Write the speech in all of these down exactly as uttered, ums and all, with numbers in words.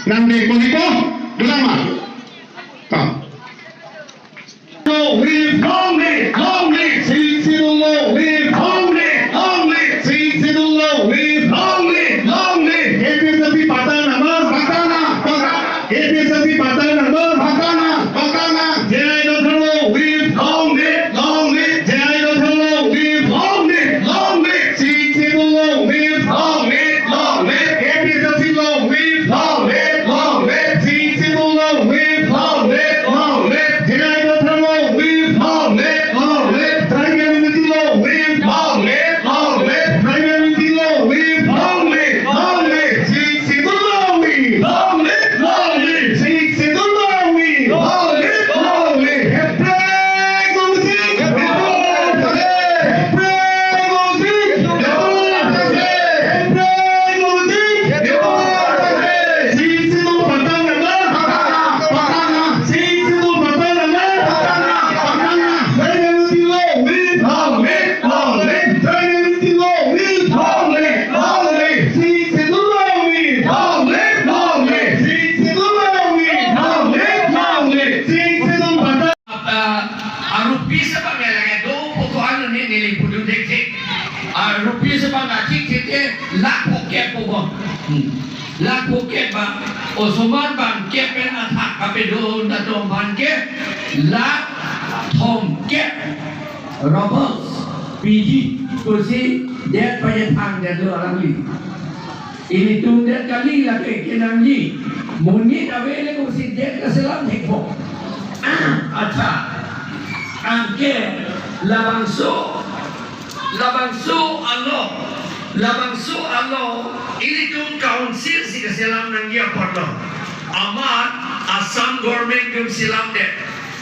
Nang de koni ko, dulang ma. Ka. Long live, long live, long live. Sixth Schedule long live, long live, long live. Sixth Schedule long live, long live, long live. A P H L C patta nang ma, patta nang, patta. A P H L C patta nang ma, patta nang, patta nang. J I Kathar long live, long live, long live. J I Kathar long live, long live, long live. Sixth Schedule long live, long live, long live. A P H L C long live, long live, long live. Sixth Schedule long live, long live, long live. J I Kathar long live, long live, long live. Tribal unity long live, long live, long live. Tribal unity long live, long live, long live. Sixth Schedule long live, long live, long live. Sixth Schedule long live, long live, long live. Hepre Gomti, hepre Gomti, hepre Gomti. Sixth Schedule patta nang ma, patta nang. Sixth Schedule patta nang ma, patta nang, patta nang. Tribal unity long live, long live, long live. Tribal unity long live, long live, long live. Sixth Schedule long live, long live, long live. Sixth Schedule long live, long live, long live. Sixth Schedule patta Ah, ah, rupees abang ya lagi do poko anu ni neli pudu dek dek. Ah, rupees abang atik tik ke lakh phokep poko. Hmm. Lakh phokep bang, osomar bang kep pen athak kapedo na tom bang ke lakh thomkep. Robbers, piji, pusi, det pajethang det lo alangli. Ilitum det kali lake kenangji. Monit ave le ko si det kaselam thekpo. Accha. Anke labangso, labangso alo, labangso alo, ilitum council si kaselam nangji apotlo. Amat Assam government atum selamdet.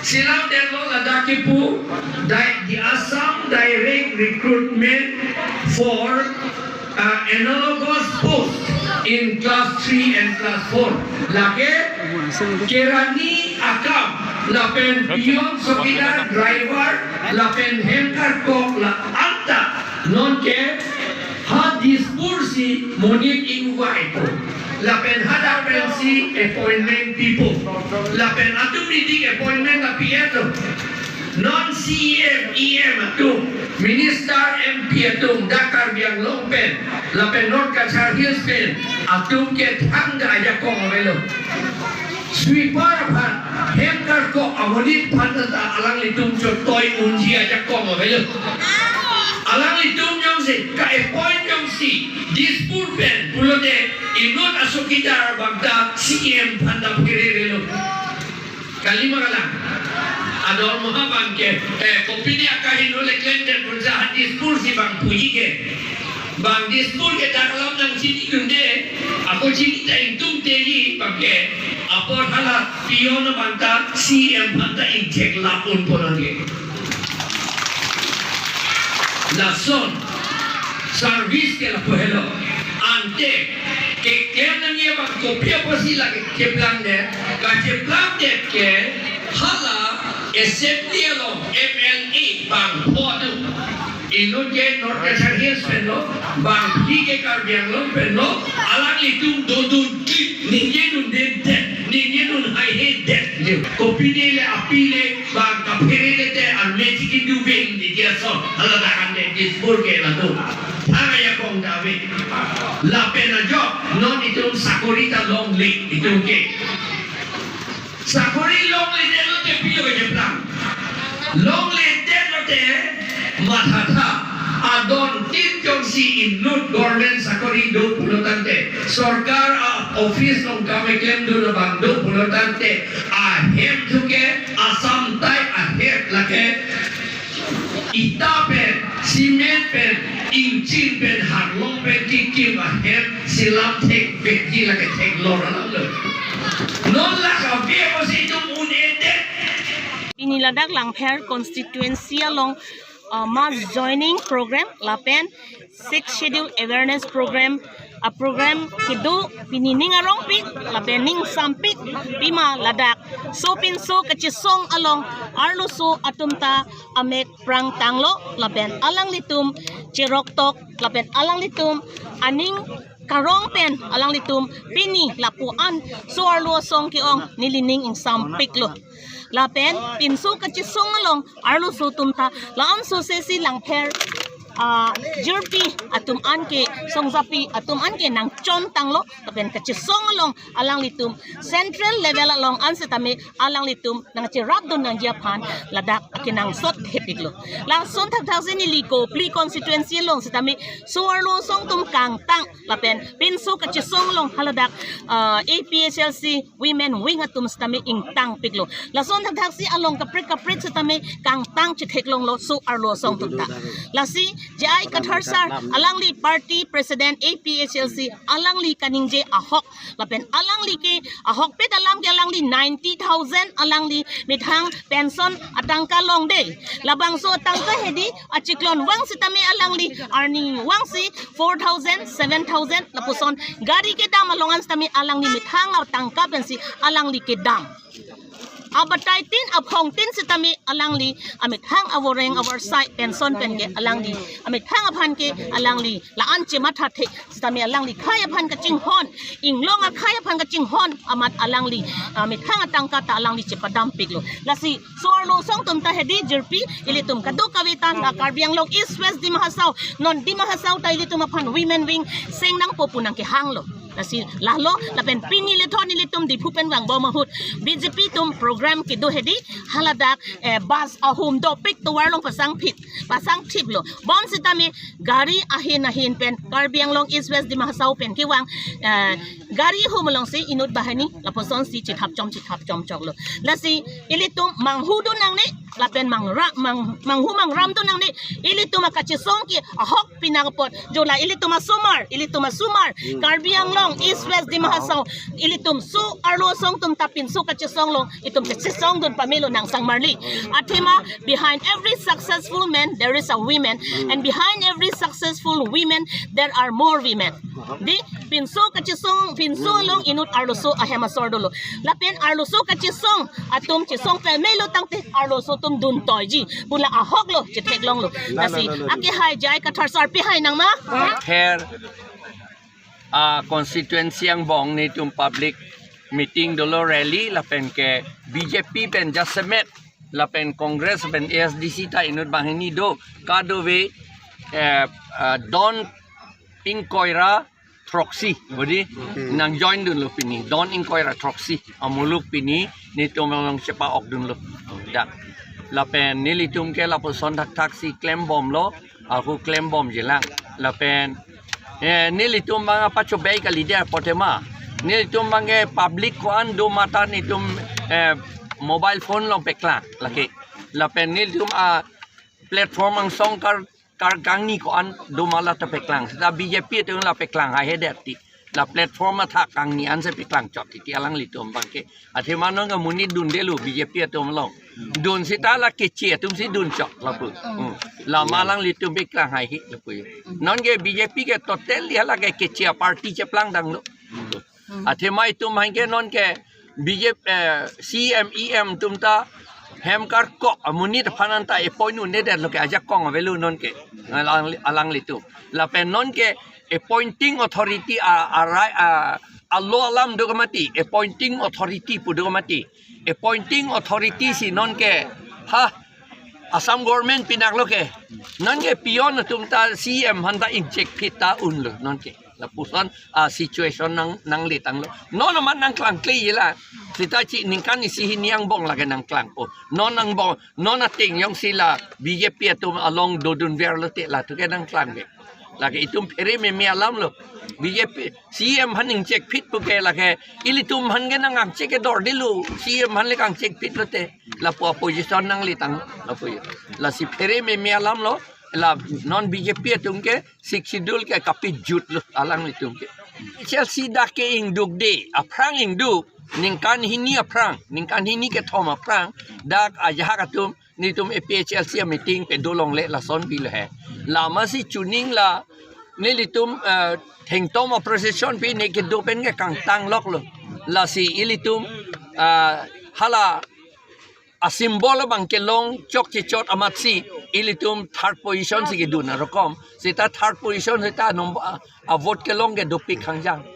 Selamdetlo ladak kipu, di-, the Assam Direct Recruitment for, uh, analogous post in class three and class four. Lake kerani akam, lapen peon, chowkidar, driver, lapen hem karkok la anta nonke ha Dispur si monit ingvaipo. Lapen hadak pensi appointment pipo. Lapen atum nidik appointment la pi-etlo. Non C E M, E M atum, minister, M P atum, dak Karbi Anglong pen, lapen North Cachar Hills pen, atum ke thangta ajakong avelo. Sweeper aphan, hem karkok amonit aphan ta alanglitum chotoi unji ajakong avelo. Alanglitum jongsi ka-appoint jongsi Dispur pen pulote inut achowkidar bangta C E M aphanta phererelo. Kalima kalang. Adormoha bangke, eh, kopine akahingno le klemdet pu ja ha Dispur si bang puji ke. Bang Dispur ke dak alam nangchinidunde, ako chini ta ingtungteji bangke, apor hala peon bangta C E M aphanta ingjek la-un ponangke. Lason service ke lapu helo. Ante keklem nangji abang kopi apotsi lake cheplangdet, kacheplangdet ke hala assembly along M L A bangpho atum. Inut ke North Cachar Hills penlo, bangphli ke Karbi Anglong penlo, alanglitum dodun klik, ningjedundedet, ningjedun haihedet. Kopine le api le bang kaphere le te arme chiki duveng di dia son. Hala dakan de Dispur ke latum. Thang ajakong ta ave. Lapen ajok non itum sakori ta longle itum ke. Sakori longledetlo te pilo kacheplang. Longledetlo te mathatha. Adon tin jongsi inut government sakori do pulo tangte, sorkar a-office along kam keklemdun abang do pulo tangte, ahem thuke Assam tai ahem lake ita pen, cement pen, ingchin pen, harlong pen kekim ahem selam thekvekji lake theklong alam lo. Non lake ave apotsi itum un-edet. Pini ladak Langpher constituency along, uh, mass joining program lapen Sixth Schedule awareness program, a program kedo pini ning arongpik lapen ning sampik pima ladak sopinso kachesong along arloso atum ta amek prangtanglo lapen alanglitum cheroktok lapen alanglitum aning karong pen alanglitum pini lapu-an so-arlo asong ke-ong neli ning ingsampiklo. Lapen pinso kachesong along arloso atum ta la-an sose si Langpher, ah, jirpi atum anke, songjapi atum anke nangchontanglo. Lapen kachesong along alanglitum central level along an setame alanglitum nangcherapdun nangji aphan ladak akenangsot thepiklo. Lason thakthak si neli Kopili constituency along setame so-arlo asong atum kangtang lapen pinso kachesong along haladak, ah, A P H L C women wing atum setame ingtangpiklo. Lason thakthak si along kaprek kaprek setame kangtang chetheklonglo so-arlo asong atum ta. Lasi J I Kathar sir, alangli party president A P H L C, alangli kaningje ahok. Lapen alangli ke ahokpet alam ke alangli ninety thousand alangli methang pension atangka longde. Labangso atangka hedi achiklon vang setame alangli earning vang si four thousand, seven thousand lapuson. Gari kedam along an setame alangli methang atangka pensi alangli kedam. Abatai tin aphong tin setame alangli amethang avoreng avarsai pension pen ke alangli amethang aphan ke alangli la-an chemathathe setame alangli khei aphan kachinghon, inglong akhei aphan kachinghon amat alangli amethang atangka ta alangli chepadam piklo. Lasi so-arlo asong atum ta hedi jirpi, ilitum kadokave ta la Karbi Anglong East West Dima Hasao, non Dima Hasao ta ilitum aphan women wing seng nangpo pu nangkehanglo. Lasi lahelo, lapen pini lethon ilitum Diphu pen vangbom ahut B J P atum program kedo hedi haladak, eh, bus ahum dopik tovar along pasangphit, pasangthiplo. Bonsitame gari ahin ahin pen Karbi Anglong East West Dima Hasao pen kevang, eh, gari ahum alongsi inut banghini lapuson si chethap chom chethap chom choklo. Lasi ilitum manghudun nangne lapen mangra mang manghu mangramdun nangne, ilitum akachesong ke ahok pinang apot. Jo la ilitum asomar, ilitum asomar, Karbi Anglong East West Dima Hasao, ilitum so-arlo asong atum ta pinso kachesong along itum chechesongdun pamelo nang sangmarli. Athema behind every successful man there is a women, and behind every successful women there are more women. Di pinso kachesong, pinso along inut arloso ahem asor dolo. Lapen arloso kachesong atum chesong pamelo tangte arloso atum duntoiji pu la ahoklo chetheklonglo. Lasi akehai J I Kathar sir pi hai nangma? Her, ah, constituency angbong netum public meeting dolo, rally lapen ke B J P pen jasemet lapen Congress pen A S D C ta inut banghini do, kadokave, eh, ah, don ingkoi ra throksi, bodi nang joindunlo pini, don ingkoi ra throksi amuluk pini netum along chepa-okdunlo. Dak lapen nelitum ke lapuson thakthak si klembomlo, ako klembomjilang. Lapen, eh, nelitum abang apachobei kali dia apot tema. Nelitum abang ke public ko-an do mata netum, eh, mobile phone along peklang lake. Lapen nelitum a-platform angsong kar, kar kangni ko-an do ma la ta peklang. Seta B J P atum la peklang haihedet ti. La platform athak kangni ansi peklang chot ti, ti alanglitum abang ke. Athema non ke monit dundelo B J P atum along. Dun seta la Keche atum si dun chok lapu. Hmm. Lama alanglitum peklang haihe lapu. Non ke B J P ke totally hala ke Keche party cheplangdanglo. Athema itum abang ke non ke B J P, eh, C M, E M atum ta hem karkok amonit aphan anta appoint un-edetlo ke, ajakong avelo non ke. Alang, alanglitum. Lapen non ke appointing authority a, a, a, alo alam do ke mati, appointing authority pu do ke mati. Appointing authority si non ke, ha, Assam government pinaklo ke. Non ke peon atum ta C M aphan ta ingchekphit ta unlo non ke. Lapuson a-situation nang, nangletanglo. Non amat nangklangkleji la. Seta chi ningkan isi hini angbong lake nangklangpo. Non angbong, non ateng jongsi la B J P atum along dodunverlo te latum ke nangklangvek. Lake itum phere meme alamlo. B J P, C M aphan ingchekphit pu ke lake ilitum aphan ke nang angchek kedor dilo. C M aphan le kangchekphitlo te. Lapu a-position nangletang lapu. Lasi phere meme alamlo. La non B J P atum ke Sixth Schedule ke kapejutlo alanglitum ke. H L C dak ke ingdukde, aphrang ingduk, ningkan hini aphrang, ningkan hini kethom aphrang, dak ajahak atum, netum A P H L C a-meeting pedolongle lason pilo he. Lama si chuning la, nelitum, eh, thengtom a-procession pi ne kedo pen ke kangtangloklo. Lasi ilitum, eh, hala a-symbol abang kelong chokche chot amatsi ilitum third position si kedun arokom, seta third position seta number a, a vote kelong ke dopik khangjang.